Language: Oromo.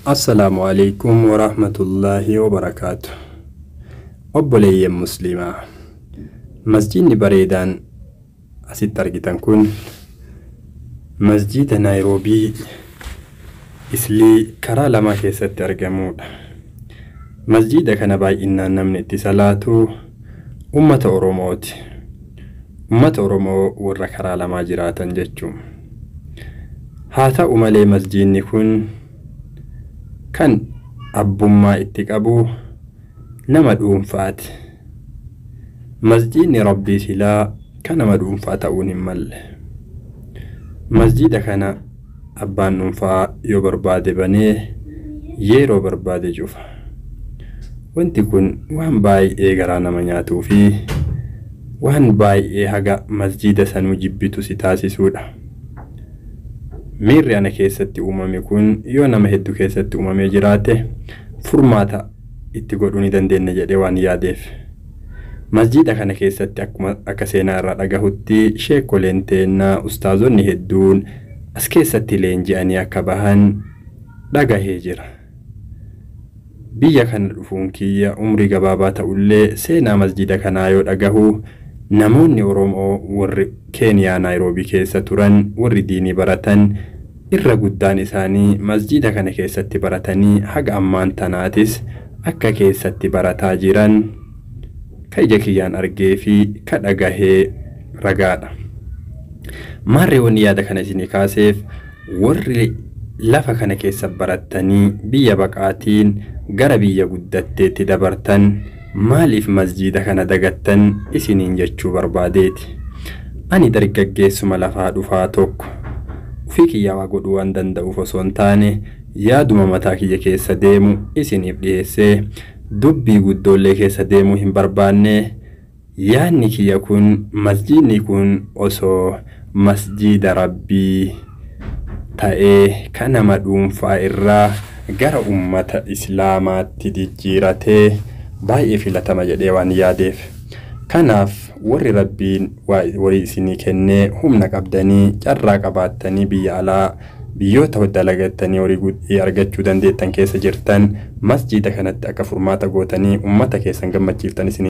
Assalaamu alaikum warahmatullaahi wabarakaatu. Obboleeyyan Musliimaa, masjiidni bareedaan asitti argitan kun masjiida Naayiroobii Islii karaa lamaa keessatti argamudha. Masjiida kana baay'inaan namni itti salaatu ummata Oromooti. Ummata Oromoo warra karaa lamaa jiraatan jechuun. Haa ta'u malee masjiidni kun kan abbummaa itti qabu nama dhuunfaati. Masjiidni Rabbii silaa kan nama dhuunfaa ta'uun hin malle. Masjiida kana abbaan dhuunfaa yoo barbaade banee yeroo barbaade cufa. Wanti kun waan baay'ee garaa nama nyaatuu fi waan baay'ee haga masjiida sanuu jibbitu si taasisuudha. Miirri ana keessatti uumame kun yoo nama hedduu keessatti uumamee jiraate furmaata itti godhuu ni dandeenya jedhee waan yaadeef. Masjiida kana keessatti akkuma akka seenaa irraa dhagahutti sheekoleen teennaa ustaazonni hedduun as keessatti leenji'anii akka bahan dhagahee jira. Biyya kana dhufuun kiyya umrii gabaabaa ta'ullee seenaa masjiida kanaa yoo dhagahu namoonni Oromoo warri Keeniyaa Naayiroobii keessa turan warri diinii baratan irra guddaan isaanii masjiida kana keessatti baratanii haga ammaan tanaatis akka keessatti barataa jiran ka ija kiyyaan argee fi ka dhagahee ragaadha. Maarree wanni yaada kana isinii kaaseef warri lafa kana keessa barattanii biyya baqaatiin gara biyya guddatteetti dabartan maaliif masjiida kana dagattan isiniin jechuu barbaadeeti. Ani dargaggeessuma lafaa dhufaa tokko ofii kiyyaa waa godhuu waan danda'uuf osoo hin taane yaaduma mataa kiyya keessa deemu isiniif dhiyeessee dubbii guddoollee keessa deemuu hin barbaanne. Yaadni kiyya kun masjiidni kun osoo masjiida Rabbii ta'ee kan nama dhuunfaa irraa gara ummata Islaamaatti jijjiiratee baay'ee filatama jedhee waan yaadeef. Kanaaf warri Rabbiin horii isinii kennee humna qabdanii carraa qabaattanii biyya alaa biyyoota dalagattanii horii argachuu dandeettan keessa jirtan masjiida kanatti akka furmaata gootanii ummata keessan gammachiiftan isinii.